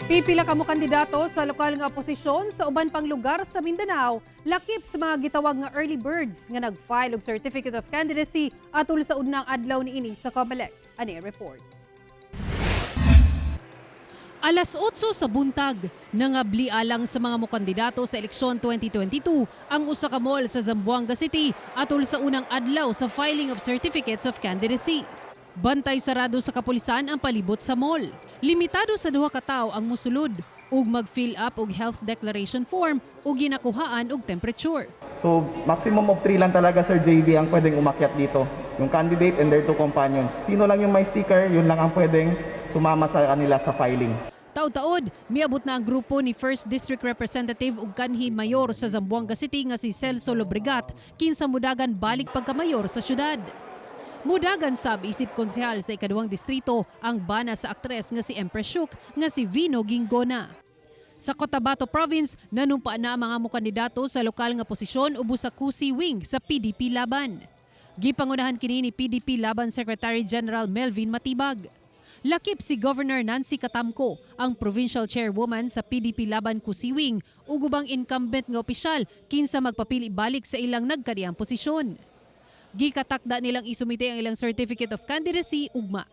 Pipila ka mo kandidato sa lokal nga oposisyon sa uban pang lugar sa Mindanao, lakip sa mga gitawag nga early birds nga nag-file og certificate of candidacy atul sa unang adlaw niini sa COMELEC. Ani report. Alas 8 sa buntag, nangabli alang sa mga mokandidato sa eleksyon 2022 ang usa ka mall sa Zamboanga City atul sa unang adlaw sa filing of certificates of candidacy. Bantay sarado sa kapulisan ang palibot sa mall. Limitado sa duha ka tawo ang musulod ug mag-fill up og health declaration form ug ginakuhaan og temperature. So maximum of 3 lang talaga, Sir JV, ang pwedeng umakyat dito. Yung candidate and their two companions. Sino lang yung may sticker, yun lang ang pwedeng sumama sa kanila sa filing. Taud-taud, miabot na ang grupo ni 1st District Representative ug kanhi mayor sa Zamboanga City nga si Celso Lobregat, kinsa mudagan balik pagkamayor sa syudad. Mudagan sab isip konsehal sa ikaduhang distrito ang bana sa aktres nga si Empress Shuk nga si Vino Gingona. Sa Cotabato Province, nanumpa na ang mga mokandidato sa lokal nga posisyon ubos sa Kusi Wing sa PDP Laban. Gipangunahan kini ni PDP Laban Secretary General Melvin Matibag. Lakip si Governor Nancy Catamco, ang provincial chairwoman sa PDP Laban Kusi Wing, ug ubang incumbent nga opisyal kinsa magpapili balik sa ilang nagkadiang posisyon. Gikatakda nilang isumite ang ilang certificate of candidacy ugma.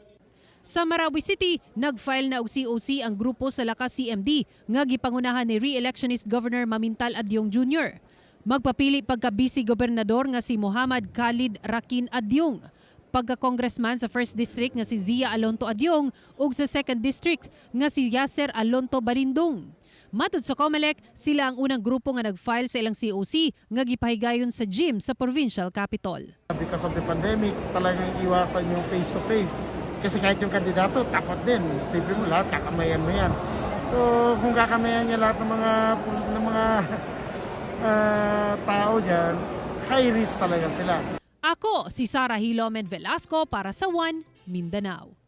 Sa Marawi City, nag-file na og COC ang grupo sa Lakas CMD nga gipangunahan ni re-electionist Governor Mamintal Adiong Jr. Magpapili pagka vice gobernador nga si Muhammad Khalid Rakin Adyong, pagka-congressman sa 1st District nga si Zia Alonto Adyong ug sa 2nd District nga si Yasser Alonto Balindong. Matud sa COMELEC, sila ang unang grupo nga nag-file sa ilang COC nga gipahigayon sa gym sa provincial capital. Because of the pandemic, talagang iwasan yung face-to-face. Kasi kahit yung kandidato, takot din. Isipin mo lahat, kakamayan mo yan. So, kung kakamayan niya lahat ng mga tao dyan, high risk talaga sila. Ako si Sara Hilomen Velasco para sa One Mindanao.